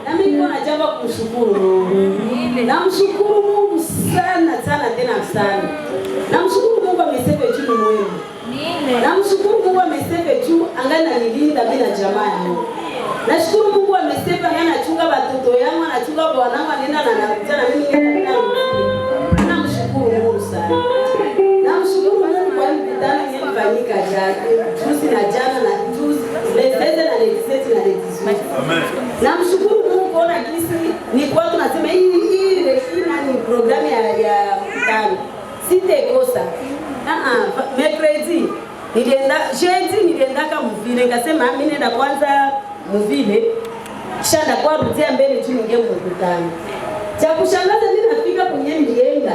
Na mimi niko na jambo kumshukuru Mungu. Namshukuru Mungu sana sana tena sana. Namshukuru Mungu amesema juu ni mwema. Namshukuru Mungu amesema juu angali ananilinda mimi na jamaa yangu. Nashukuru Mungu amesema angali anachunga watoto yangu, anachunga bwanangu, anaenda na anarudia na mimi nenda na namshukuru Mungu sana. Namshukuru Mungu kwa mkutano iliyofanyika jana, juzi na jana na juzi, le 16 na le 17 na le 18. Namshukuru Mungu kuona kisi ni kwa tunasema hii nani programu ya mkutano. Sitekosa. Ah ah, mercredi nilienda, jeudi niliendaka muvile, nikasema mimi nenda kwanza muvile kisha ndakuwa rudia mbele tu ningie mkutano. Cha kushangaza mimi nafika kwenye nilienda.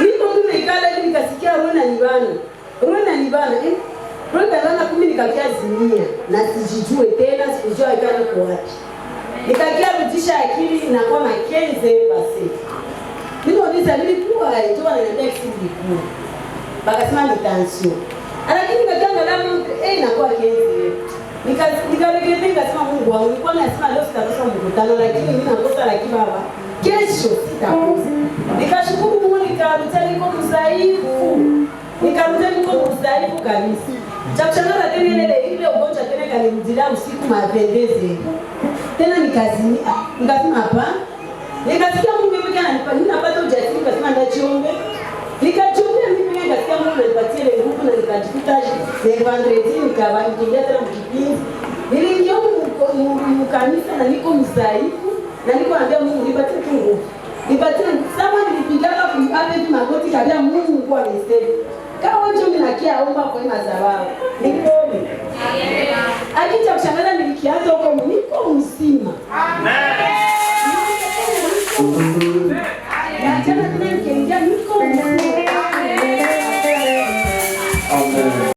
Niko tu naikala hivi nikasikia roho inanibana. Roho inanibana eh. Roho inanibana kumi nikakia zimia na sijijue tena, sikujua ikana kwa wapi. Nikakia rudisha akili na kwa makenze basi. Nikauliza nilikuwa tu wananiambia kisi nilikuwa. Bakasema ni tension. Lakini nikakiangalia mtu eh inakuwa kenze. Nikaregete nikasema Mungu wangu, nilikuwa nasema leo sitakosa mkutano lakini mimi nakosa, lakini baba kesho sitakosa. Nikashukuru Mungu, nikarudia niko mzaifu. Nikarudia niko mzaifu kabisa. Cha kushangaza tena ile ugonjwa tena kanirudilia usiku mapendeze. Tena nikazimia, nikasema hapa. Nikasikia Mungu hivi ananipa, mimi napata ujasiri, nikasema ndachiombe. Nikachiombea mimi mwenyewe, nikasikia Mungu ananipatia ile nguvu na nikajikuta le vendredi nikawa nikiingia tena mkipindi. Niliingia mkanisa na niko mzaifu na niko naambia Mungu nipatie tu nguvu. Nipatie nguvu. Sasa nilipigaka hapa hivi magoti kabla Mungu amesema. Kama wewe mimi nakia omba kwa madhabahu. Nipone. Akicha kushangaza nilikianza huko niko mzima.